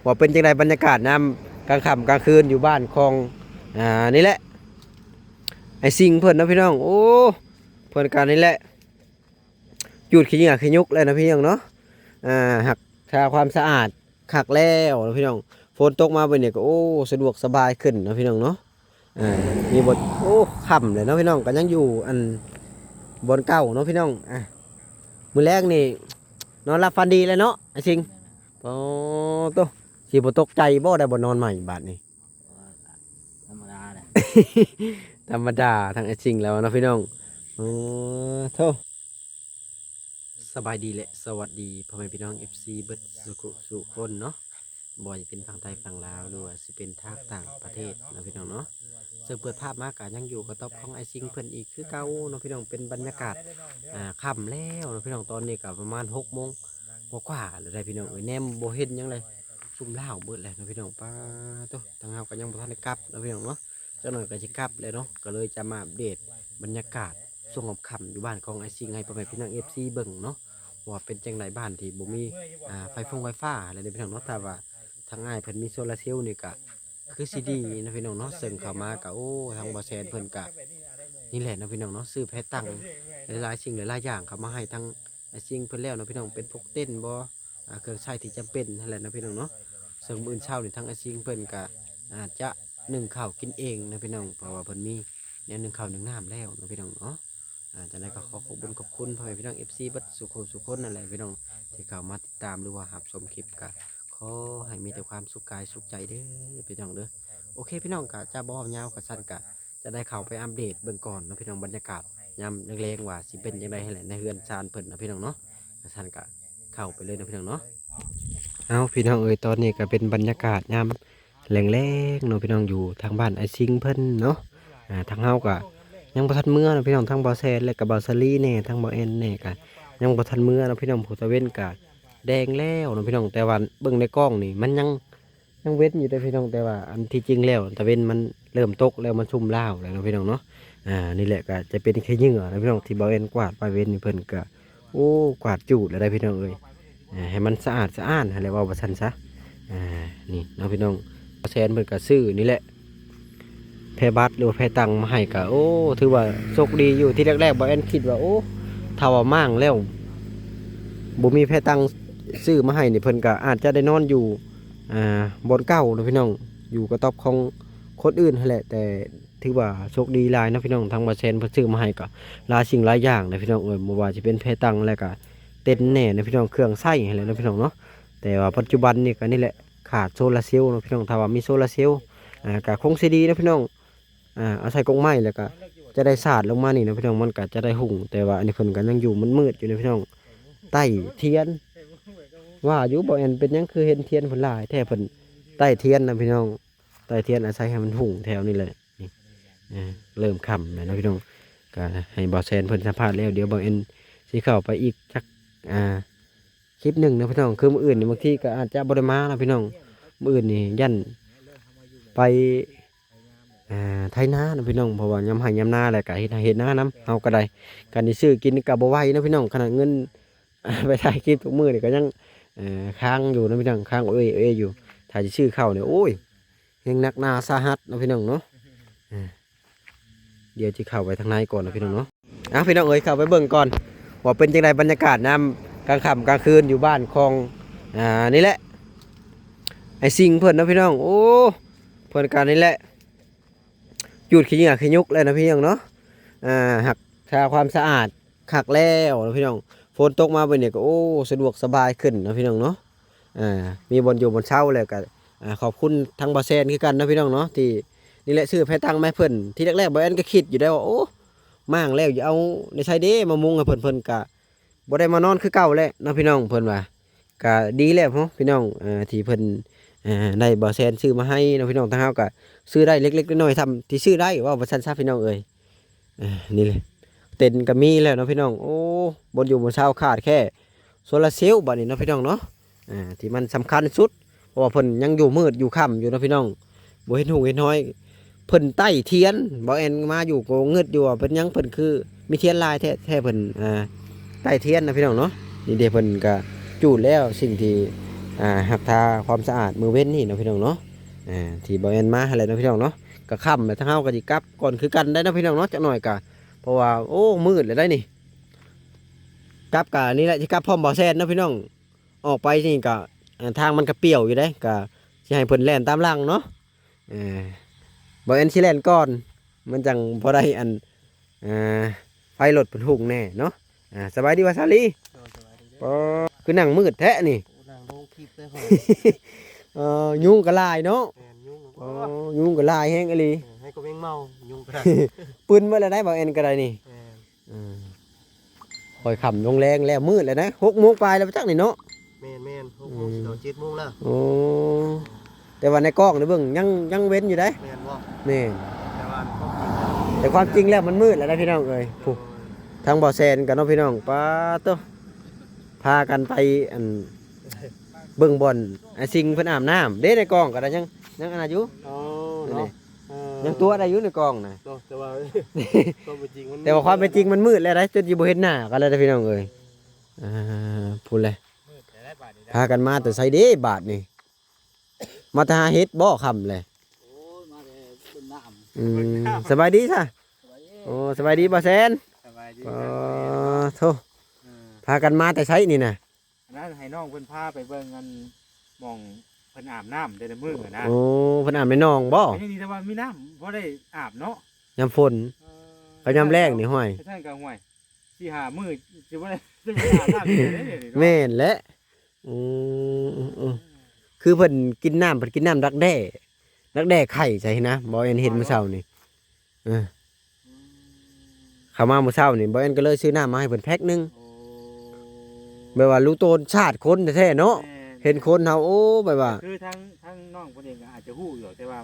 ວ່າເປັນຈັ່ງໃດບັນຍາກາດຍາມກາງຄ່ຳກາງຄືນຢູ່ບ້ານຂອງ ອ່າ ນີ້ແຫຼະ ອ້າຍຊິງເພິ່ນເນາະພີ່ນ້ອງ. ໂອ້ ເພິ່ນກະນີ້ແຫຼະ ຈູດຂີ້ເຫຍື້ອຂີ້ຍຸກແລ້ວເນາະພີ່ນ້ອງເນາະ. ອ່າ ຮັກສາຄວາມສະອາດຄັກແລ້ວເນາະພີ່ນ້ອງ. ຝົນຕົກມາແບບນີ້ກໍ ໂອ້ ສະດວກສະບາຍຂຶ້ນເນາະພີ່ນ້ອງເນາະ. ອ່າ ມີບ່ອນ ໂອ້ ຄ່ຳແລ້ວເນາະພີ່ນ້ອງ ກໍຍັງຢູ່ອັນບ່ອນເກົ່າເນາະພີ່ນ້ອງ. ອ່າ ມື້ແລງນີ້ນອນຫຼັບຝັນດີແລ້ວເນາະ ອ້າຍຊິງ. ໂອ້ໂຕ ຊິບໍ່ຕົກໃຈບໍ່ ໄດ້ບໍ່ນອນໃໝ່ບາດນີ້? ໂອ້ຍ ທຳມະດາແຫຼະ ທຳມະດາທາງອ້າຍຊິງແລ້ວເນາະພີ່ນ້ອງ. ໂອ້ໂຕ ສະບາຍດີ ແລະ ສະຫວັດດີພໍ່ແມ່ພີ່ນ້ອງ ເອັຟຊີ ເບິດສູ່ຜູ້ສູ່ຄົນເນາະ, ບໍ່ວ່າຈະເປັນຝັ່ງໄທຝັ່ງລາວ ຫຼືວ່າຊິເປັນທາງຕ່າງປະເທດເນາະພີ່ນ້ອງເນາະ. ເຊິ່ງເປີດພາບມາກະຍັງຢູ່ກະຕອບຂອງອ້າຍຊິງເພິ່ນອີກຄືເກົ່າເນາະພີ່ນ້ອງ. ເປັນບັນຍາກາດ ອ່າ ຄ່ຳແລ້ວເນາະພີ່ນ້ອງ, ຕອນນີ້ກະປະມານຫົກໂມງກວ່າໆແລ້ວໄດ໋ພີ່ນ້ອງເອີຍ. ແນມບໍ່ເຫັນຫຍັງເລີຍ ຊຸມລາວເບິດແລ້ວເນາະພີ່ນ້ອງ. ປາໂຕ ທາງເຮົາກະຍັງບໍ່ທັນໄດ້ກັບເນາະພີ່ນ້ອງເນາະ, ຈັກໜ່ອຍກະຊິກັບແລ້ວເນາະ. ກະເລີຍຈະມາອັບເດດບັນຍາກາດ ຊ່ວງຄ່ຳໆຢູ່ບ້ານຂອງອ້າຍຊິງໃຫ້ພໍ່ແມ່ພີ່ນ້ອງ ເອັຟຊີ ເບິ່ງເນາະ ວ່າເປັນຈັ່ງໃດ ບ້ານທີ່ບໍ່ມີ ອ່າ ໄຟຟົງໄຟຟ້າຫັ້ນແຫຼະເດ້ພີ່ນ້ອງເນາະ. ຖ້າວ່າທາງອ້າຍເພິ່ນມີໂຊລາເຊວນີ້ກະຄືຊິດີເນາະພີ່ນ້ອງເນາະ. ເຊິ່ງເຂົ້າມາກະ ໂອ້ ທາງບໍ່ແຊນເພິ່ນກະນີ້ແຫຼະເນາະພີ່ນ້ອງເນາະ, ຊື້ແພຕັງຫຼາຍໆສິ່ງຫຼາຍໆຢ່າງເຂົ້າມາໃຫ້ທາງອ້າຍຊິງເພິ່ນແລ້ວເນາະພີ່ນ້ອງ. ເປັນພວກເຕັນບໍ ອ່າ ເຄື່ອງໃຊ້ທີ່ຈຳເປັນຫັ້ນແຫຼະເນາະພີ່ນ້ອງເນາະ. ເຊິ່ງມື້ອື່ນເຊົ້ານີ້ທາງອ້າຍຊິງເພິ່ນກະອາດຈະ ໜຶ້ງເຂົ້າກິນເອງເນາະພີ່ນ້ອງ, ເພາະວ່າເພິ່ນມີແນວໜຶ້ງເຂົ້າໜຶ້ງນ້ຳແລ້ວເນາະພີ່ນ້ອງເນາະ. ອ່າ ຈັ່ງໃດກໍຂໍຂອບບຸນຂອບຄຸນພໍ່ແມ່ພີ່ນ້ອງ ເອັຟຊີ ເບິດສູ່ຜູ້ສູ່ຄົນນັ້ນແຫຼະພີ່ນ້ອງ ທີ່ເຂົ້າມາຕິດຕາມ ຫຼືວ່າຮັບຊົມຄລິບ. ກະຂໍໃຫ້ມີແຕ່ຄວາມສຸກກາຍສຸກໃຈເດີພີ່ນ້ອງເດີ. ໂອເຄພີ່ນ້ອງ ກະຈະບໍ່ເວົ້າຍາວ ຄັນຊັ້ນກະຈະໄດ້ເຂົ້າໄປອັບເດດເບິ່ງກ່ອນເນາະພີ່ນ້ອງ, ບັນຍາກາດຍາມແລງໆວ່າຊິເປັນຈັ່ງໃດຫັ້ນແຫຼະ ໃນເຮືອນຊານເພິ່ນເນາະພີ່ນ້ອງເນາະ. ຄັນຊັ້ນກະເຂົ້າໄປເລີຍເນາະພີ່ນ້ອງເນາະ. ເອົາ ພີ່ນ້ອງເອີຍ ຕອນນີ້ກະເປັນບັນຍາກາດຍາມ ແລງໆເນາະພີ່ນ້ອງ ຢູ່ທາງບ້ານອ້າຍຊິງເພິ່ນເນາະ. ອ່າ ທາງເຮົາກະຍັງບໍ່ທັນເມືອເນາະພີ່ນ້ອງ, ທັງບ່າວແຊນ ແລະກະບ່າວສາລີແດ່ ທັງບ່າວແອນແດ່ກະຍັງບໍ່ທັນເມືອເນາະພີ່ນ້ອງ. ຜູ້ຕາເວັນກະແດງແລ້ວເນາະພີ່ນ້ອງ, ແຕ່ວ່າເບິ່ງໃນກ້ອງນີ້ມັນຍັງ ຍັງເວັນຢູ່ເດ້ພີ່ນ້ອງ, ແຕ່ວ່າອັນທີ່ຈິງແລ້ວຕາເວັນມັນເລີ່ມຕົກແລ້ວ ມັນຊຸມລາວແລ້ວເນາະພີ່ນ້ອງເນາະ. ອ່າ ນີ້ແຫຼະກະຈະເປັນຂີ້ເຫຍື້ອເນາະພີ່ນ້ອງ ທີ່ບ່າວແອນກວາດປາເວັນນີ້ ເພິ່ນກະ ໂອ້ ກວາດຈູດແລ້ວໄດ໋ພີ່ນ້ອງເອີຍ. ອ່າ ໃຫ້ມັນສະອາດສະອ້ານຫັ້ນແຫຼະ ເວົ້າວ່າຊັ້ນຊະ. ອ່າ ນີ້ເນາະພີ່ນ້ອງ ແຊນເພິ່ນກະຊື້ນີ້ແຫຼະ ແພບັດ ຫຼືວ່າແພຕັງມາໃຫ້ກະ ໂອ້ ຖືວ່າໂຊກດີຢູ່. ທີແລກໆ ບ່າວແອນຄິດວ່າ ໂອ້ ຖ້າວ່າມ້າງແລ້ວບໍ່ມີແພຕັງຊື້ມາໃຫ້ນີ້ ເພິ່ນກະອາດຈະໄດ້ນອນຢູ່ ອ່າ ບ່ອນເກົ່າເນາະພີ່ນ້ອງ ຢູ່ກະຕອບຂອງຄົນອື່ນຫັ້ນແຫຼະ. ແຕ່ ຖືວ່າໂຊກດີຫຼາຍເນາະພີ່ນ້ອງ, ທາງບ່າວແຊນເພິ່ນຊື້ມາໃຫ້ກໍຫຼາຍສິ່ງຫຼາຍຢ່າງເນາະພີ່ນ້ອງເອີຍ, ບໍ່ວ່າຊິເປັນແພຕັງ ແລ້ວກໍເຕັນແດ່ເນາະພີ່ນ້ອງ, ເຄື່ອງໃຊ້ຫັ້ນແຫຼະເນາະພີ່ນ້ອງເນາະ. ແຕ່ວ່າປັດຈຸບັນນີ້ກໍນີ້ແຫຼະ ຂາດໂຊລາເຊວເນາະພີ່ນ້ອງ, ຖ້າວ່າມີໂຊລາເຊວ ອ່າ ກໍຄົງຊິດີເນາະພີ່ນ້ອງ. ອ່າ ອາໄສກົງໄມ້ ແລ້ວກໍຈະໄດ້ສາດລົງມານີ້ເນາະພີ່ນ້ອງ, ມັນກໍຈະໄດ້ຮຸ່ງ. ແຕ່ວ່າອັນນີ້ເພິ່ນກໍຍັງຢູ່ມືດໆຢູ່ເນາະພີ່ນ້ອງ, ໄຕ້ທຽນ. ວ່າຢູ່ ບ່າວແອນ ເປັນຫຍັງຄືເຫັນທຽນເພິ່ນຫຼາຍແທ້? ເພິ່ນໄຕ້ທຽນນະພີ່ນ້ອງ, ໄຕ້ທຽນອາໄສໃຫ້ມັນຮຸ່ງແຖວນີ້ແຫຼະ. ນີ້ ເອີ ເລີ່ມຄ່ຳແລ້ວເນາະພີ່ນ້ອງ, ກໍໃຫ້ບ່າວແຊນເພິ່ນສຳພາດແລ້ວ, ດຽວບ່າວແອນຊິເຂົ້າໄປອີກຈັກ ອ່າ ຄລິບໜຶ່ງເນາະພີ່ນ້ອງ. ຄືມື້ອື່ນນີ້ບາງທີກໍອາດຈະບໍ່ໄດ້ມາເນາະພີ່ນ້ອງ, ມື້ອື່ນນີ້ຢ້ານໄປ ອ່າ ໄຖນາເນາະພີ່ນ້ອງ, ເພາະວ່າຍາມໄຮ່ຍາມນາແລ້ວກໍເຮັດໄຮ່ເຮັດນານຳ ເຮົາກໍໄດ້ ການຊິຊື້ກິນກໍບໍ່ໄຫວເນາະພີ່ນ້ອງ. ຂະໜາດເງິນ ໄປຖ່າຍຄລິບທຸກມື້ນີ້ກໍຍັງ ເອີ ຄ້າງຢູ່ເນາະພີ່ນ້ອງ, ຄ້າງເອີຍໆຢູ່. ຖ້າຊິຊື້ເຂົ້ານີ້ ໂອ້ຍ ແຮງໜັກໜາສາຫັດເນາະພີ່ນ້ອງເນາະ. ເອີ ດຽວຊິເຂົ້າໄປທາງໃນກ່ອນເນາະພີ່ນ້ອງເນາະ. ອ່ະ ພີ່ນ້ອງເອີຍ ເຂົ້າໄປເບິ່ງກ່ອນວ່າເປັນຈັ່ງໃດບັນຍາກາດຍາມກາງຄ່ຳກາງຄືນຢູ່ບ້ານຂອງ ອ່າ ນີ້ແຫຼະ ອ້າຍຊິງເພິ່ນເນາະພີ່ນ້ອງ. ໂອ້ ເພິ່ນກະນີ້ແຫຼະ ຈູດຂີ້ເຫຍື້ອຂີ້ຍຸກແລ້ວເນາະພີ່ນ້ອງເນາະ. ອ່າ ຮັກສາຄວາມສະອາດ ຄັກແລ້ວເນາະພີ່ນ້ອງ, ຝົນຕົກມາແບບນີ້ກໍ ໂອ້ ສະດວກສະບາຍຂຶ້ນເນາະພີ່ນ້ອງເນາະ. ອ່າ ມີບ່ອນຢູ່ບ່ອນເຊົາ ແລ້ວກໍ ອ່າ ຂອບຄຸນທາງບ່າວແຊນຄືກັນເນາະພີ່ນ້ອງເນາະ ທີ່ນີ້ແຫຼະ ຊື້ແພຕັງມາໃຫ້ເພິ່ນ. ທີແລກໆ ບ່າວແອນກໍຄິດຢູ່ໄດ້ວ່າ ໂອ້ ມ້າງແລ້ວ ຈະເອົາໃນໃສເດ້ມາມຸງໃຫ້ເພິ່ນ, ເພິ່ນກໍບໍ່ໄດ້ມານອນຄືເກົ່າແຫຼະເນາະພີ່ນ້ອງ. ເພິ່ນວ່າ ກະດີແລ້ວເນາະພີ່ນ້ອງ ເອີ ທີ່ເພິ່ນ ເອີ ໄດ້ບ່າວແຊນຊື້ມາໃຫ້ເນາະພີ່ນ້ອງ. ທາງເຮົາກະຊື້ໄດ້ເລັກໆນ້ອຍໆ ສ່ຳທີ່ຊື້ໄດ້ ເວົ້າວ່າຊັ້ນຊະພີ່ນ້ອງເອີຍ. ເອີ ນີ້ແຫຼະ ເຕັນກໍມີແລ້ວເນາະພີ່ນ້ອງ. ໂອ້ ບ່ອນຢູ່ບ່ອນເຊົາຂາດແຄ່ໂຊລາເຊວບາດນີ້ເນາະພີ່ນ້ອງເນາະ, ເອີ ທີ່ມັນສຳຄັນສຸດ ເພາະວ່າເພິ່ນຍັງຢູ່ມືດຢູ່ຄ່ຳຢູ່ເນາະພີ່ນ້ອງ, ບໍ່ເຫັນຮູເຫັນຮອຍ. ເພິ່ນໄຕ້ທຽນ ບ່າວແອນມາຢູ່ກໍງຶດຢູ່ວ່າເປັນຫຍັງເພິ່ນຄືມີທຽນຫຼາຍແທ້ ແທ້ເພິ່ນ ອ່າ ໄຕ້ທຽນນະພີ່ນ້ອງເນາະ. ນີ້ເດ້ ເພິ່ນກະຈູດແລ້ວ ສິ່ງທີ່ ອ່າ ຮັກທາຄວາມສະອາດມື້ເວັນນີ້ເນາະພີ່ນ້ອງເນາະ ອ່າ ທີ່ບໍ່ແມ່ນມາຫັ້ນແຫຼະເນາະພີ່ນ້ອງເນາະ ກໍຄ່ຳແລ້ວ ທາງເຮົາກໍຊິກັບກ່ອນຄືກັນໄດ້ເນາະພີ່ນ້ອງເນາະ ຈັກໜ້ອຍກໍ ເພາະວ່າ ໂອ້ ມືດແລ້ວໄດ໋ນີ້ ກັບກໍນີ້ແຫຼະ ຊິກັບພ້ອມບໍ່ແຊນເນາະພີ່ນ້ອງ ອອກໄປນີ້ກໍ ອ່າ ທາງມັນກໍປ່ຽວຢູ່ເດ້ ກໍຊິໃຫ້ເພິ່ນແລ່ນຕາມຫຼັງເນາະ ເອີ ບໍ່ແມ່ນຊິແລ່ນກ່ອນ ມັນຈັ່ງບໍ່ໄດ້ອັນ ອ່າ ໄຟລົດເພິ່ນຮຸ່ງແດ່ເນາະ ອ່າ ສະບາຍດີວ່າຊາລີ ໂດຍ ສະບາຍດີເດີ ປາ ຄືນັ່ງມືດແທ້ນີ້ ໂອ້ ນັ່ງລົງຄລິບເລີຍຂ້ອຍ ເອີ ຍຸງກໍຫຼາຍເນາະ ແມ່ນ ຍຸງ ໂອ້ ຍຸງກໍຫຼາຍແຮງອີ່ຫຼີ ເອີ ໃຫ້ກໍແມງເມົາ ຍຸງກໍໄດ້ ປຶ້ນເບິດແລ້ວໄດ໋ ບໍ່ແມ່ນກໍໄດ້ນີ້ ແມ່ນ ເອີ ຄ່ອຍຄ່ຳລົງແລງແລ້ວ ມືດແລ້ວນະ ຫົກໂມງປາຍແລ້ວຈັກນີ້ເນາະ ແມ່ນໆ ຫົກໂມງ ອືມ ຊິເຂົ້າເຈັດໂມງແລ້ວ ໂອ້ ແຕ່ວ່າໃນກ້ອງນີ້ເບິ່ງ ຍັງ ຍັງເວັນຢູ່ເດ້ ແມ່ນບໍ່ ແມ່ນ ແຕ່ວ່າຄວາມຈິງ ແຕ່ຄວາມຈິງແລ້ວມັນມືດແລ້ວນະພີ່ນ້ອງເອີຍ ໂດຍ ຜູ້ ທາງບໍ່ແຊນກັນເນາະພີ່ນ້ອງ ປາໂຕ ພາກັນໄປ ອັນ ເບິ່ງບ່ອນ ອາ ຊິງເພິ່ນອາບນ້ຳເດ້ ໃນກ້ອງກໍໄດ້ ຍັງ ຍັງອັນນັ້ນຢູ່ ອໍ ນີ້ ເນາະ ເອີ ຍັງຕົວະໄດ້ຢູ່ໃນກ້ອງນະ ເນາະ ແຕ່ວ່າ ຄວາມເປັນຈິງມັນ ແຕ່ວ່າຄວາມເປັນຈິງມັນມືດແລ້ວໄດ໋ ຈົນຊິບໍ່ເຫັນໜ້າກັນແລ້ວເດ້ພີ່ນ້ອງເອີຍ ອ່າ ພຸ້ນແຫຼະ ມືດແລ້ວບາດນີ້ນະ ພາກັນມາແຕ່ໃສເດ້ບາດນີ້ ມາແຕ່ຫາເຫັດບໍ່ຄ່ຳແຫຼະ ໂອ້ຍ ມາແຕ່ເບິ່ງນ້ຳ ອືມ ສະບາຍດີຊະ ສະບາຍດີ ໂອ້ ສະບາຍດີບໍ່ແຊນ ສະບາຍດີ ອໍ ໂທ້ ເອີ ພາກັນມາແຕ່ໃສນີ້ນະ ອັນນັ້ນໃຫ້ນ້ອງເພິ່ນພາໄປເບິ່ງ ອັນ ໝ່ອງເພິ່ນອາບນ້ຳແຕ່ລະມື້ນະ ໂອ້ ເພິ່ນອາບໃນໜອງບໍ່ ກໍຍັງດີແຕ່ວ່າມີນ້ຳພໍໄດ້ອາບເນາະ ຍາມຝົນ ເອີ ກໍຍາມແລ້ງນີ້ ຫ້ວຍ ຄັນຊັ້ນກໍ ຫ້ວຍ ສີ່ຫ້າມື້ຊິບໍ່ໄດ້ ຊິບໍ່ໄດ້ອາບນ້ຳອີກເດ້ນີ້ເນາະ ແມ່ນແຫຼະ ອືມ ອືມ ອືມ ຄືເພິ່ນກິນນ້ຳ ເພິ່ນກິນນ້ຳດັກແດ້ ດັກແດ້ໄຂ່ໃສ່ນະ ບໍ່ແມ່ນເຫັນມື້ເຊົ້ານີ້ ເອີ ອືມ ເຂົ້າມາມື້ເຊົ້ານີ້ ບໍ່ແມ່ນກໍເລີຍຊື້ນ້ຳມາໃຫ້ເພິ່ນແພັກໜຶ່ງ ໂອ້ ແບບວ່າຮູ້ໂຕນຊາດຄົນແທ້ໆເນາະ ແມ່ນ ເຫັນຄົນເຮົາ ໂອ້ ແບບວ່າ ຄືທາງ ທາງນ້ອງເພິ່ນເອງກໍອາດຈະຮູ້ຢູ່ ແຕ່ວ່າ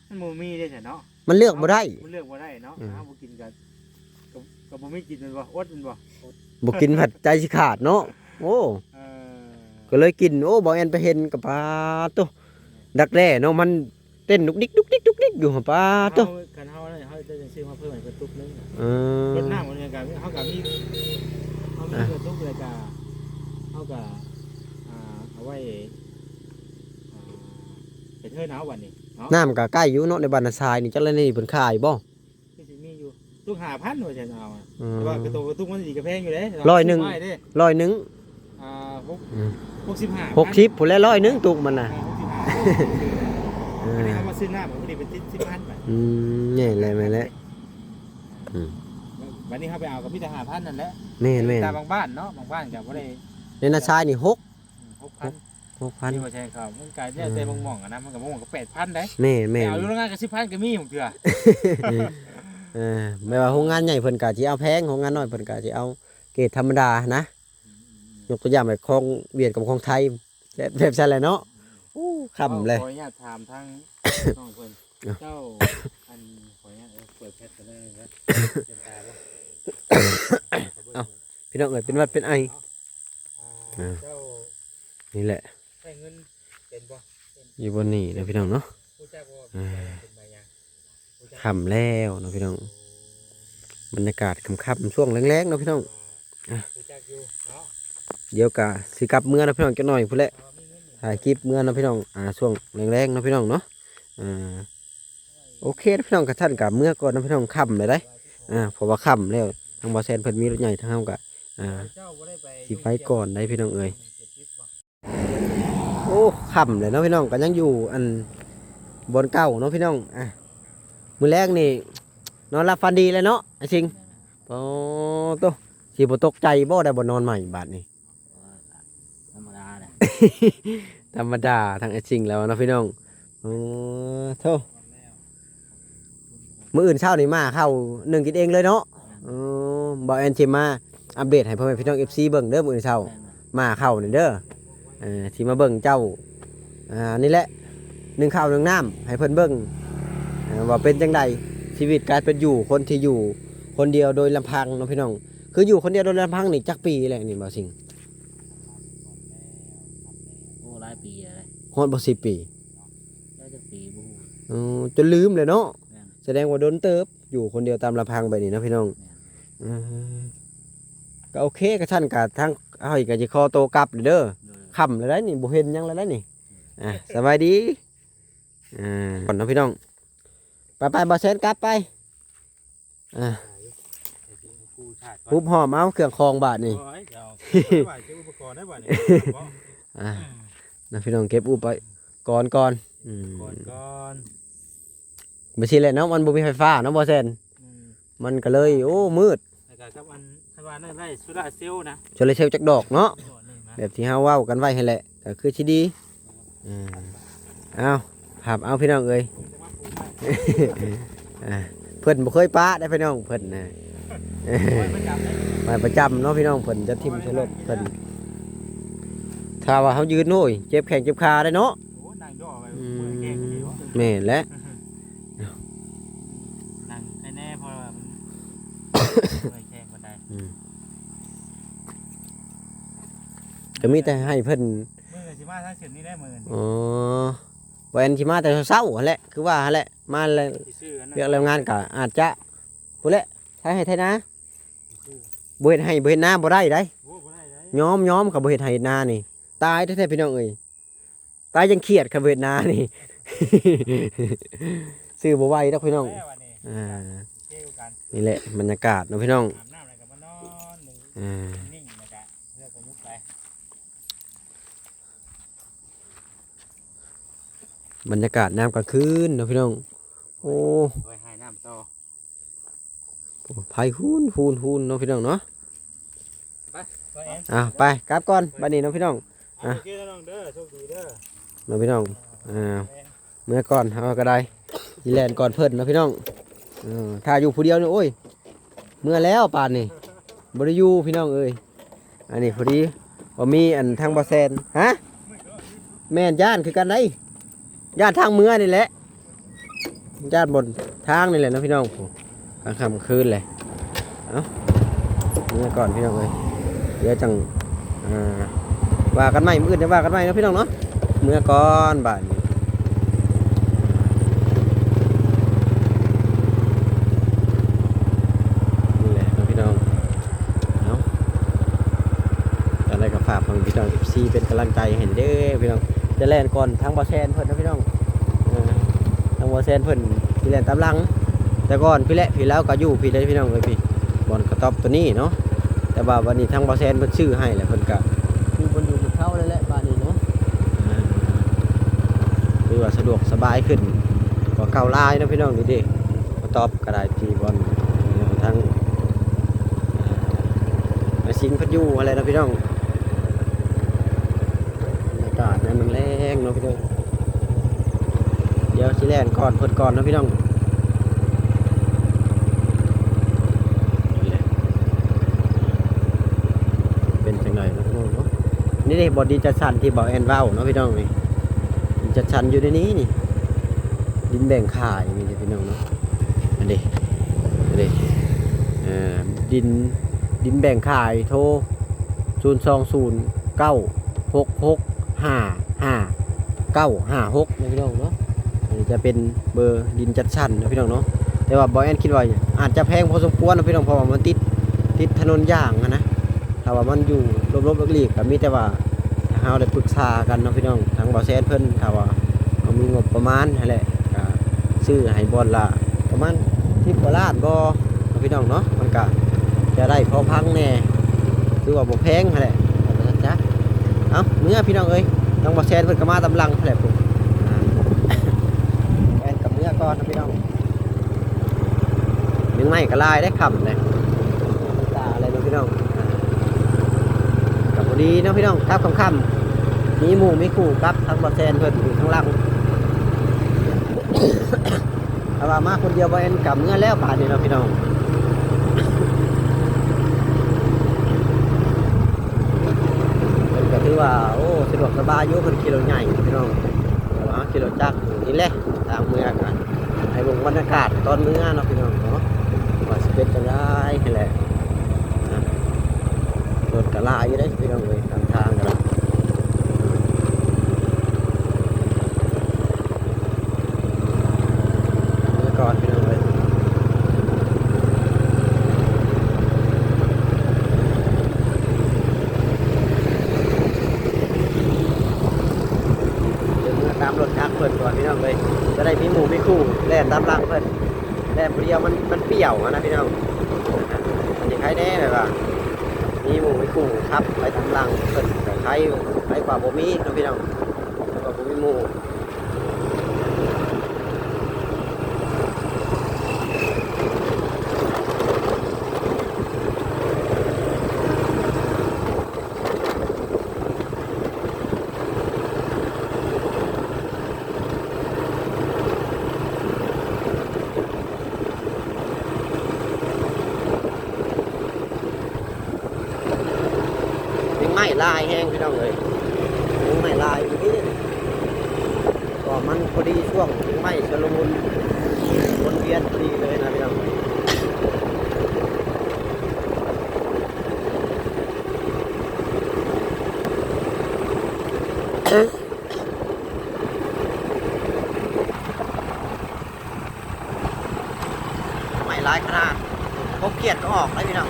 ມັນບໍ່ມີເດ້ຊັ້ນເນາະ ມັນເລືອກບໍ່ໄດ້ ມັນເລືອກບໍ່ໄດ້ເນາະ ອືມ ເຮົາບໍ່ກິນກໍ ກໍ ກໍບໍ່ມີກິນແມ່ນບໍ່ ອົດແມ່ນບໍ່ ບໍ່ກິນພັດໃຈຊິຂາດເນາະ ໂອ້ ເອີ ກໍເລີຍກິນ ໂອ້ ບໍ່ແມ່ນໄປເຫັນກໍປາໂຕ ດັກແດ້ເນາະ ມັນເຕັ້ນດຸກດິກ ດຸກດິກ ດຸກດິກຢູ່ ປາໂຕ ເຮົາ ຄັນເຮົາ ເຮົາຈະຊື້ມາເພີ່ມໃຫ້ເພິ່ນຕຸກໜຶ່ງ ເອີ ລົດນ້ຳອັນນີ້ກໍ ເຮົາກໍມີ ເຮົາມີ ອ່າ ເພິ່ນຕຸກແລ້ວກໍ ເຮົາກໍ ອ່າ ເອົາໄວ້ ອ່າ ໄປເທີນເອົາບັດນີ້ເນາະ ນ້ຳກໍໃກ້ຢູ່ເນາະ ໃນບ້ານນາຊາຍນີ້ ຈັກແລ້ວນີ້ເພິ່ນຂາຍບໍ່? ຄືຊິມີຢູ່ ຕຸກຫ້າພັນວ່າຊັ້ນເອົາອະ ອືມ ແຕ່ວ່າກະໂຕກະຕຸກມັນອີກກະແພງຢູ່ເດ້ ຮ້ອຍໜຶ່ງ ຮ້ອຍໜຶ່ງ ອ່າ ຫົກ ອືມ ຫົກສິບຫ້າ ຫົກສິບພຸ້ນແຫຼະ ຮ້ອຍໜຶ່ງຕຸກມັນນະ ເອີ ຫົກສິບຫ້າ ເອີ ອັນນີ້ເຮົາມາຊື້ນ້ຳ ພໍດີເປັນສິບພັນໄປ ອືມ ແມ່ນແຫຼະ ແມ່ນແຫຼະ ອືມ ບັດນີ້ເຮົາໄປເອົາກໍມີແຕ່ຫ້າພັນນັ້ນແຫຼະ ແມ່ນໆ ຕາມບາງບ້ານເນາະ ບາງບ້ານກໍບໍ່ໄດ້ ໃນນາຊາຍນີ້ຫົກ ອືມ ຫົກພັນ ຫົກພັນ ນີ້ບໍ່ໃຊ່ເຂົາ ມັນກະແລ້ວແຕ່ ອືມ ໝ່ອງໆ ຫັ້ນນະ ມັນກໍໝ່ອງກໍແປດພັນໄດ໋ ແມ່ນໆ ແຕ່ເອົາຢູ່ໂຮງງານກໍສິບພັນກໍມີບາງເທື່ອ ເອີ ແບບວ່າໂຮງງານໃຫຍ່ເພິ່ນກະຊິເອົາແພງ ໂຮງງານນ້ອຍເພິ່ນກະຊິເອົາເກຣດທຳມະດານະ ອືມໆໆ ຍົກຕົວຢ່າງແບບຂອງຫວຽດກັບຂອງໄທ ແບບ ແບບຊັ້ນແຫຼະເນາະ ໂອ້ ຄ່ຳແລ້ວ ຂໍອະນຸຍາດຖາມທາງນ້ອງເພິ່ນ ເຈົ້າ ອັນ ຂໍອະນຸຍາດ ເອີ ເປີດແພັດກັນເດີ ເປັນຕາບໍ່ ເອົ້າ ພີ່ນ້ອງເອີຍ ເປັນຫວັດເປັນໄອ ອ່າ ອ່າ ເຈົ້າ ນີ້ແຫຼະ ໃຊ້ເງິນເປັນບໍ່? ຢູ່ບ່ອນນີ້ນະພີ່ນ້ອງເນາະ ຮູ້ຈັກບໍ່? ອ່າ ເປັນໃບຫຍັງ? ຄ່ຳແລ້ວເນາະພີ່ນ້ອງ ບັນຍາກາດຄ່ຳໆ ຊ່ວງແລງໆ ເນາະພີ່ນ້ອງ ອ່າ ຮູ້ຈັກຢູ່ເນາະ ດຽວກະຊິກັບເມືອເນາະພີ່ນ້ອງ ຈັກໜ້ອຍພຸ້ນແຫຼະ ເອີ ມີເງິນ ຖ່າຍຄລິບເມືອເນາະພີ່ນ້ອງ ອ່າ ຊ່ວງແລງໆ ເນາະພີ່ນ້ອງເນາະ ອ່າ ໂອເຄເນາະພີ່ນ້ອງ ຄັນຊັ້ນກະເມືອກ່ອນເນາະພີ່ນ້ອງ ຄ່ຳແລ້ວເດ້ ອ່າ ເພາະວ່າຄ່ຳແລ້ວ ທາງບ່າວແຊນເພິ່ນມີລົດໃຫຍ່ ທາງເຮົາກະ ອ່າ ຊິໄປກ່ອນໄດ໋ພີ່ນ້ອງເອີຍ ໂອ້ ຄ່ຳແລ້ວເນາະພີ່ນ້ອງ ກະຍັງຢູ່ອັນບ່ອນເກົ່າເນາະພີ່ນ້ອງ ອ່າ ມື້ແລງນີ້ນອນຫຼັບຝັນດີແລ້ວເນາະ ອ້າຍຊິງ ໂອ້ໂຕ ຊິບໍ່ຕົກໃຈບໍ່ ໄດ້ບໍ່ນອນໃໝ່ບາດນີ້? ໂອ້ຍ ທຳມະດາແຫຼະ ທຳມະດາທາງອ້າຍຊິງແລ້ວເນາະພີ່ນ້ອງ ໂອ້ໂຕ ມື້ອື່ນເຊົ້ານີ້ໝ່າເຂົ້າໜຶ້ງກິນເອງເລີຍເນາະ ແມ່ນ ໂອ້ ບ່າວແອນຊິມາອັບເດດໃຫ້ພໍ່ແມ່ພີ່ນ້ອງເອັຟຊີເບິ່ງເດີ ມື້ອື່ນເຊົ້າ ແມ່ນ ໝ່າເຂົ້ານີ້ເດີ ເອີ ຊິມາເບິ່ງເຈົ້າ ອ່າ ນີ້ແຫຼະ ໜຶ້ງເຂົ້າໜຶ້ງນ້ຳໃຫ້ເພິ່ນເບິ່ງ ເອີ ວ່າເປັນຈັ່ງໃດ ຊີວິດການເປັນຢູ່ ຄົນທີ່ຢູ່ຄົນດຽວໂດຍລຳພັງເນາະພີ່ນ້ອງ ຄືຢູ່ຄົນດຽວໂດຍລຳພັງນີ້ຈັກປີແລ້ວນີ້ ບ່າວຊິງ? ໂອ້ ຫຼາຍປີແລ້ວ ຮອດບໍ່ສິບປີ? ເອີ ຈົນລືມແລ້ວເນາະ ແມ່ນ ສະແດງວ່າດົນເຕີບ ຢູ່ຄົນດຽວຕາມລຳພັງແບບນີ້ເນາະພີ່ນ້ອງ ແມ່ນ ເອີ ກໍໂອເຄ ກະຊັ້ນກະທາງເຮົາກະຊິຂໍໂຕກັບເດີ ໂດຍ ຄ່ຳແລ້ວໄດ໋ນີ້ ບໍ່ເຫັນຫຍັງແລ້ວໄດ໋ນີ້. ອ່າ ສະບາຍດີ. ອ່າ ກ່ອນເນາະພີ່ນ້ອງ. ໄປໆ ບ່າວແຊນກັບໄປ. ອ່າ ຮູບຫອມເອົາເຄື່ອງຂອງບາດນີ້. ໂອ້ຍ ເຈົ້າ ໄປເກັບອຸປະກອນໄດ້ບາດນີ້. ອ່າ ນະພີ່ນ້ອງ ເກັບອຸປະກອນກ່ອນ. ອືມ ກ່ອນ ກ່ອນ ບໍ່ຊີ້ແຫຼະເນາະ ມັນບໍ່ມີໄຟຟ້າເນາະ ບ່າວແຊນ. ອືມ ມັນກໍເລີຍ ໂອ້ ມືດ. ແລ້ວກໍກັບອັນ ຄັນວ່ານັ້ນໄດ້ໂຊລາເຊວນະ ໂຊລາເຊວຈັກດອກເນາະ ດອກໜຶ່ງນະ ແບບທີ່ເຮົາເວົ້າກັນໄວ້ຫັ້ນແຫຼະ ກໍຄືຊິດີ. ອ່າ ເອົາ ຫາບເອົາພີ່ນ້ອງເອີຍ. ອ່າ ເພິ່ນບໍ່ເຄີຍປະໄດ໋ພີ່ນ້ອງ ເພິ່ນນະ ໄມ້ປະຈຳເນາະພີ່ນ້ອງ ເພິ່ນຈະຖິ້ມໃສ່ລົດເພິ່ນ. ຖ້າວ່າເຮົາຢືນ ໂອ້ຍ ເຈັບແຂ້ງເຈັບຂາໄດ໋ເນາະ. ໂອ້ ນັ່ງຍໍໄປ ອືມ ເມື່ອຍແຂ້ງອີ່ຫຼີວະ. ແມ່ນແຫຼະ ນັ່ງໃຫ້ແດ່ ເພາະວ່າມັນເມື່ອຍແຂ້ງປານໃດ. ອືມ ກໍມີແຕ່ໃຫ້ເພິ່ນ ມື້ຊິມາທາງເສັ້ນນີ້ແຫຼະມື້. ອໍ ວ່າອັນຊິມາແຕ່ເຊົ້າຫັ້ນແຫຼະ ຄືວ່າຫັ້ນແຫຼະ ມາແລ້ວ ຊິຊື້ອັນນັ້ນ ວຽກແລ້ວງານກໍອາດຈະ ພຸ້ນແຫຼະ ໄຖໄຮ່ໄຖນາ ບໍ່ເຮັດໄຮ່ບໍ່ເຮັດນາບໍ່ໄດ້ໄດ໋. ໂອ້ ບໍ່ໄດ້ໄດ໋. ຍອມ ຍອມ ຄັນບໍ່ເຮັດໄຮ່ເຮັດນານີ້ ຕາຍແທ້ໆ ພີ່ນ້ອງເອີຍ. ຕາຍຈັ່ງຄຽດ ຄັນບໍ່ເຮັດນານີ້ ຊື້ບໍ່ໄຫວດອກພີ່ນ້ອງ. ແລ້ວອັນນີ້ ອ່າ ໂອເຄຄືກັນ. ນີ້ແຫຼະບັນຍາກາດເນາະພີ່ນ້ອງ. ອາບນ້ຳແລ້ວກໍມານອນ ອ່າ ນິ່ງໆ ແລ້ວກໍເຮືອກໍຍຸບໄປ. ບັນຍາກາດຍາມກາງຄືນເນາະພີ່ນ້ອງ. ໂອ້ ໄວ້ໃຫ້ນ້ຳຕໍ່. ໂອ້ ໄຟຫຸ່ນໆໆເນາະພີ່ນ້ອງເນາະ. ໄປ ໄປແອນ ອ່າ ໄປກັບກ່ອນບັດນີ້ເນາະພີ່ນ້ອງ. ອ່າ ໂອເຄເດີນ້ອງເດີ ໂຊກດີເດີ ເນາະພີ່ນ້ອງ. ອ່າ ເມືອກ່ອນເຮົາກໍໄດ້ ຊິແລ່ນກ່ອນເພິ່ນເນາະພີ່ນ້ອງ. ເອີ ຖ້າຢູ່ຜູ້ດຽວນີ້ ໂອ້ຍ ເມືອແລ້ວປານນີ້ ບໍ່ໄດ້ຢູ່ພີ່ນ້ອງເອີຍ. ອັນນີ້ພໍດີບໍ່ມີອັນທາງບໍ່ແຊນ ຮະ ແມ່ນ ຢ້ານຄືກັນໄດ໋ ຢ້ານທາງເມືອນີ້ແຫຼະ ຢ້ານບ່ອນທາງນີ້ແຫຼະເນາະພີ່ນ້ອງ. ກາງຄ່ຳຄືນແຫຼະ ເອົ້າ ເມືອກ່ອນພີ່ນ້ອງເອີຍ ດຽວຈັ່ງ ອ່າ ວ່າກັນໃໝ່ ມື້ອື່ນຈະວ່າກັນໃໝ່ເນາະພີ່ນ້ອງເນາະ. ເມືອກ່ອນບາດນີ້. ນີ້ແຫຼະເນາະພີ່ນ້ອງ ເອົ້າ ຈັ່ງໃດກໍຝາກພີ່ນ້ອງເອັຟຊີເປັນກຳລັງໃຈໃຫ້ເດີພີ່ນ້ອງ. ຈະແລ່ນກ່ອນທາງບໍ່ແຊນເພິ່ນເນາະພີ່ນ້ອງ. ເອີ ທາງບໍ່ແຊນເພິ່ນຊິແລ່ນຕາມຫຼັງ ແຕ່ກ່ອນພີ້ແຫຼະ ພີ້ລາວກໍຢູ່ພີ້ເດ້ພີ່ນ້ອງເອີຍ ພີ້ບ່ອນກະຕ໊ອບໂຕນີ້ເນາະ. ແຕ່ວ່າບັດນີ້ທາງບໍ່ແຊນເພິ່ນຊື້ໃຫ້ແລ້ວ ເພິ່ນກະຢູ່ບ່ອນຢູ່ບ່ອນເຊົາແລ້ວແຫຼະບາດນີ້ເນາະ. ອ່າ ຖືວ່າສະດວກສະບາຍຂຶ້ນກວ່າເກົ່າຫຼາຍເນາະພີ່ນ້ອງ. ນີ້ເດ້ ກະຕ໊ອບກໍໄດ້ທີ່ບ່ອນທາງ ອ່າ ແມ່ຊິງເພິ່ນຢູ່ຫັ້ນແຫຼະເນາະພີ່ນ້ອງ. ບັນຍາກາດຍາມແລງໆເນາະພີ່ນ້ອງ. ດຽວຊິແລ່ນກ່ອນເພິ່ນກ່ອນເນາະພີ່ນ້ອງ. ເປັນຈັ່ງໃດເນາະພີ່ນ້ອງເນາະ. ນີ້ເດ້ ບ່ອນດິນຈັດສັນທີ່ບ່າວແອນເວົ້າເນາະພີ່ນ້ອງ. ນີ້ດິນຈັດສັນຢູ່ໃນນີ້ນີ້ ດິນແບ່ງຂາຍນີ້ເດ້ພີ່ນ້ອງເນາະ. ອັນນີ້ ອັນນີ້ ເອີ ດິນ ດິນແບ່ງຂາຍ ໂທ ສູນສອງສູນ ເກົ້າຫົກຫົກ ຫ້າຫ້າ ເກົ້າຫ້າຫົກ ນະພີ່ນ້ອງເນາະ. ອັນນີ້ຈະເປັນເບີດິນຈັດສັນນະພີ່ນ້ອງເນາະ. ແຕ່ວ່າບ່າວແອນຄິດວ່າອາດຈະແພງພໍສົມຄວນນະພີ່ນ້ອງ ເພາະວ່າມັນຕິດ ຕິດຖະໜົນຢາງຫັ້ນນະ. ຖ້າວ່າມັນຢູ່ຫຼົບໆຫຼີກໆ ກໍມີແຕ່ວ່າ ຖ້າເຮົາໄດ້ປຶກສາກັນເນາະພີ່ນ້ອງ ທາງບ່າວແຊນເພິ່ນ ຖ້າວ່າເຮົາມີງົບປະມານຫັ້ນແຫຼະ ກໍຊື້ໃຫ້ບ່ອນລະປະມານສິບກວ່າລ້ານບໍ່ເນາະພີ່ນ້ອງເນາະ. ມັນກໍຈະໄດ້ພໍຟັງແດ່ ຖືວ່າບໍ່ແພງຫັ້ນແຫຼະ ວ່າຊັ້ນຊະ. ເອົ້າ ເມືອພີ່ນ້ອງເອີຍ ທາງບ່າວແຊນເພິ່ນກໍມາຕາມຫຼັງຫັ້ນແຫຼະພຸ້ນ. ອ່າ ແມ່ນກັບເມືອກ່ອນເນາະພີ່ນ້ອງ. ແມງໄມ້ກໍຫຼາຍເດ້ ຄ່ຳເດ້ ຕາອະໄລເນາະພີ່ນ້ອງ. ກໍພໍດີເນາະພີ່ນ້ອງ ກັບຄ່ຳໆ ມີໝູ່ມີຄູ່ກັບທາງບ່າວແຊນເພິ່ນຢູ່ທາງຫຼັງ. ຖ້າວ່າມາຄົນດຽວບໍ່ແມ່ນກັບເມືອແລ້ວບາດນີ້ເນາະພີ່ນ້ອງ. ເພິ່ນກໍຖືວ່າ ໂອ້ ສະດວກສະບາຍຢູ່ ເພິ່ນຂີ່ລົດໃຫຍ່ພີ່ນ້ອງ ແຕ່ວ່າເຮົາຂີ່ລົດຈັກນີ້ແຫຼະ ທາງເມືອກໍ ໃຫ້ເບິ່ງບັນຍາກາດຕອນເມືອເນາະພີ່ນ້ອງເນາະ ວ່າຊິເປັນຈັ່ງໃດຫັ້ນແຫຼະ. ອ່າ ລົດກໍຫຼາຍຢູ່ເດ້ພີ່ນ້ອງເອີຍ ຕາມທາງກໍໄດ້. ເມືອກ່ອນພີ່ນ້ອງເອີຍ. ເ ເພິ່ນກ່ອນພີ່ນ້ອງເອີຍ ຈະໄດ້ມີໝູ່ມີຄູ່ແລ່ນຕາມຫຼັງເພິ່ນ ແລ່ນຜູ້ດຽວມັນ ມັນປ່ຽວຫັ້ນນະພີ່ນ້ອງ. ມັນຊິໄຄແດ່ແບບວ່າມີໝູ່ມີຄູ່ຂັບໄປຕາມຫຼັງເພິ່ນ ກະໄຄ ໄຄກວ່າບໍ່ມີເນາະພີ່ນ້ອງ ໄຄກວ່າບໍ່ມີໝູ່. ເປັນໄມ້ຫຼາຍແຮງພີ່ນ້ອງເອີຍ ເປັນໄມ້ຫຼາຍຢູ່ນີ້ ກໍມັນພໍດີຊ່ວງເປັນໄມ້ຊຸລະມຸນວົນວຽນພໍດີເລີຍນະພີ່ນ້ອງ. ໄມ້ຫຼາຍຂະໜາດ ກົບຂຽດກໍອອກໄດ້ພີ່ນ້ອງ.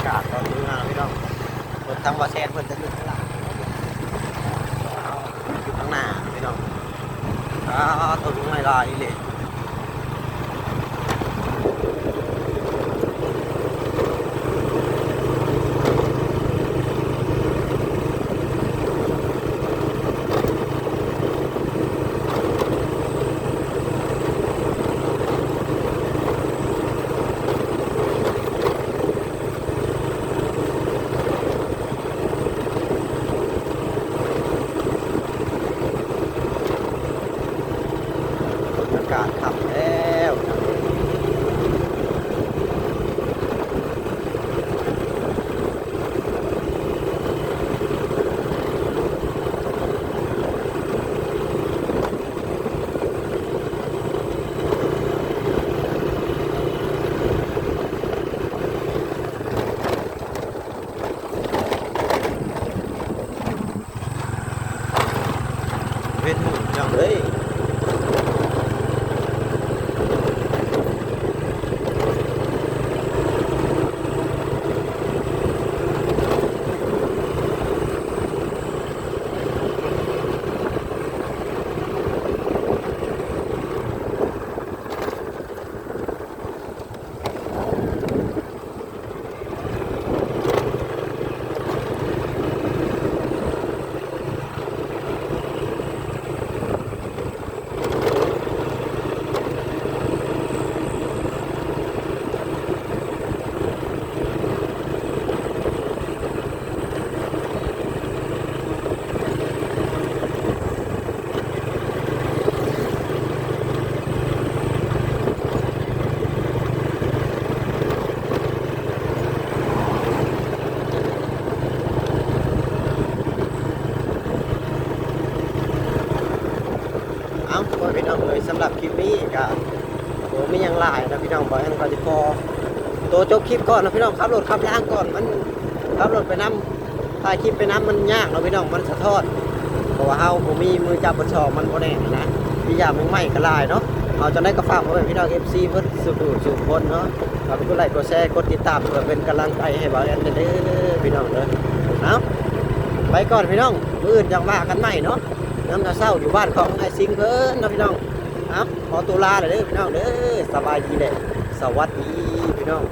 ກາດຕອນເມືອພີ່ນ້ອງ ລົດທາງບ່າວແຊນເພິ່ນຈະຢູ່ຂ້າງຫຼັງ ຢູ່ຂ້າງໜ້າພີ່ນ້ອງ. ອ້າ ຕົ້ນໄມ້ຫຼາຍອີ່ຫຼີ. ອາກາດຄ່ຳແລ້ວ. ເວັນມື້ພີ່ນ້ອງເອີຍ. ເອົ້າ ພໍ່ແມ່ພີ່ນ້ອງເອີຍ ສຳລັບຄລິບນີ້ກະບໍ່ມີຫຍັງຫຼາຍເນາະພີ່ນ້ອງ ບ່າວແອນກໍຊິຂໍໂຕຈົບຄລິບກ່ອນເນາະພີ່ນ້ອງ. ຂັບລົດຂັບລາງກ່ອນ ມັນ ຂັບລົດໄປນຳ ຖ່າຍຄລິບໄປນຳມັນຍາກເນາະພີ່ນ້ອງ ມັນສະທ້ອນ ເພາະວ່າເຮົາບໍ່ມີມືຈັບມືສອງ ມັນບໍ່ແນ່ນະ. ອີກຢ່າງແມງໄມ້ກໍຫຼາຍເນາະ ເອົາ ຈັ່ງໃດກໍຝາກພໍ່ແມ່ພີ່ນ້ອງ ເອັຟຊີ ເບິດສູ່ຜູ້ສູ່ຄົນເນາະ ຝາກກົດໄລກົດແຊ ກົດຕິດຕາມ ເພື່ອເປັນກຳລັງໃຈໃຫ້ບ່າວແອນແດ່ເດີພີ່ນ້ອງເດີ. ເອົາ ໄປກ່ອນພີ່ນ້ອງ ມື້ອື່ນຈັ່ງວ່າກັນໃໝ່ເນາະ ຍາມເຊົ້າຢູ່ບ້ານຂອງອ້າຍຊິງເພິ່ນເນາະພີ່ນ້ອງ. ເອົາ ຂໍຕົວລາແລ້ວເດີພີ່ນ້ອງເດີ ສະບາຍດີແຫຼະ ສະຫວັດດີພີ່ນ້ອງ.